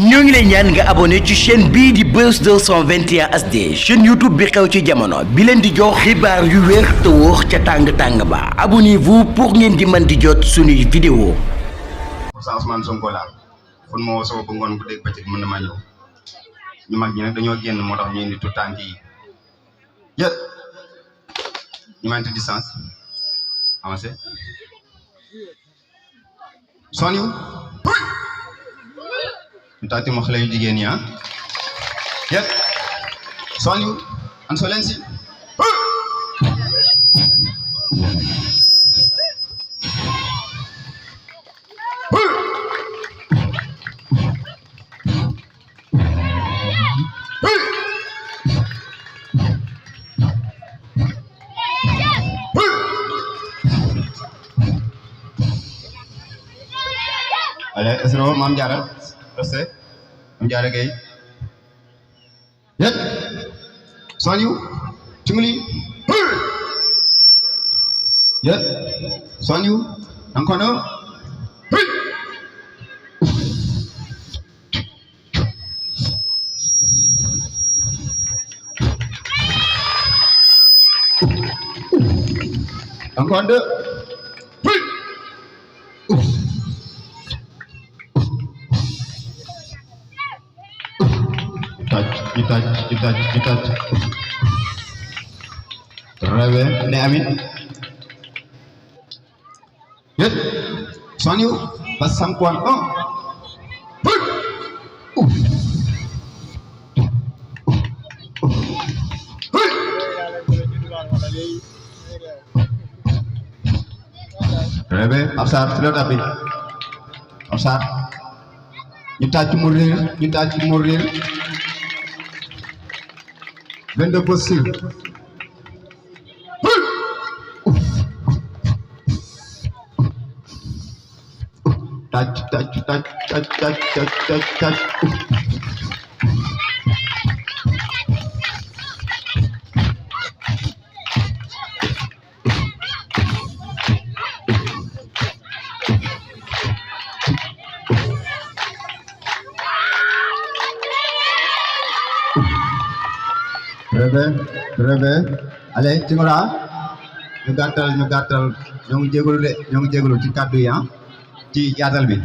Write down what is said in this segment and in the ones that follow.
ñoo ngi lay ñaan nga abonné ci chaîne bii di Buzz 221 HD chaîne YouTube bi xew ci jamono bi leen di jox xibaar yu wér te wóor ca tàng-tàng ba abonnez-vous pour ngeen di mën di jot suñuy vidéo. pour ça Ousmane Sonko la kon moo soo ba ngoon bu dégg bëccëg mën na maa ñëw ñu mag ñi nag dañoo génn moo tax ñu indi tout tànk yi yët ñu mante distance avancé son yu ñu taati ma xale yu jigéen ñi yët son yu an so leen si allez esro Mame Diarra reste Mame Diarra Gueye yet son yu cungli yet son yu ankono encore deux touch. Rêve, les amis. Yes. Son you, pas sampuan. Rêve, absar, sudah tapi. Absar. Kita murir. 22 posture. Touch. Rebe allez tingora ñu gàttal ñoo ngi jégalu ci kàddu yi ci yaatal bi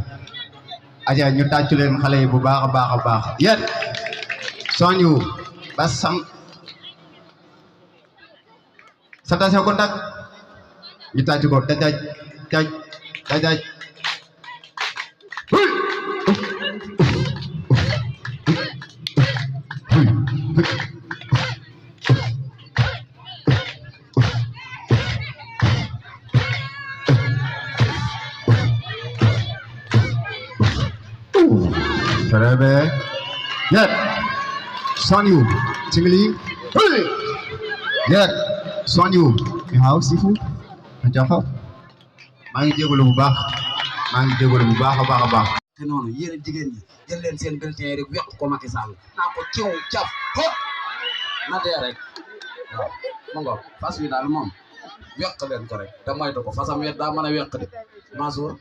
aja ñu tàccu leen xale yi bu baax a baax yéen son yu ba sam station contact ñu tàccu ko dajaj Rebe, yet, son you, tingly, yet, son you, how sifu, and jaha. Mangi jegulu bu baax a baax. te noonu yéen jigéen ñi jël leen seen bulletin rek wekk ko Macky Sall naa ko ciw caf hop na dee rek waaw ma ngoog fas wi daal moom wekk leen ko rek te moytu ko fasam wet daa mën a wekk de Mansour